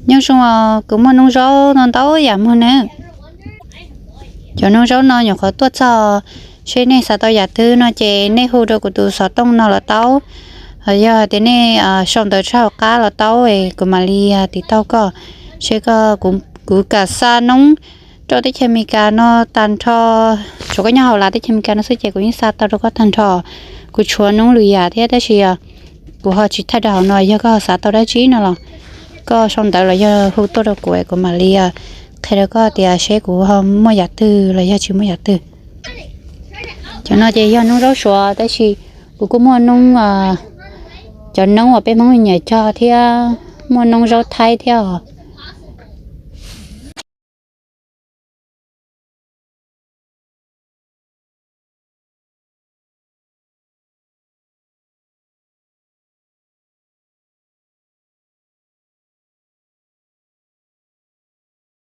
Nyob zoo, kuv muaj noob zaub no ntau yam muag nawb. Cov noob zaub no nyuam qhuav tuaj txog, seb nej xav tau yam twg no ces nej hu rau kuv tus xov tooj no los tau. Yog hais tias nej sau ntawv tshaj hauv qab los tau, kuv mam li tiv tauj koj, seb koj, kuv kam xa noob rau teb chaws Amelikas no tag nrho. Tsuav koj nyob hauv lawv teb chaws Amelikas no xwb ces kuv yeej xa tau rau koj tag nrho. Kuv tshuav noob lwm yam thiab tab sis kuv ho tsis thaij rau hauv no, yog koj xav tau dab tsi no los koj sau ntawv los yog hu tuaj rau kuv, kuv mam li qhia rau koj tias seb kuv ho muaj yam twg los yog tsis muaj yam twg. Cov no ces yog noob zaub suav tab sis kuv kuj muaj noob, cov noob uas peb Hmoob nyiam cog thiab, muaj noob zaub thaib thiab.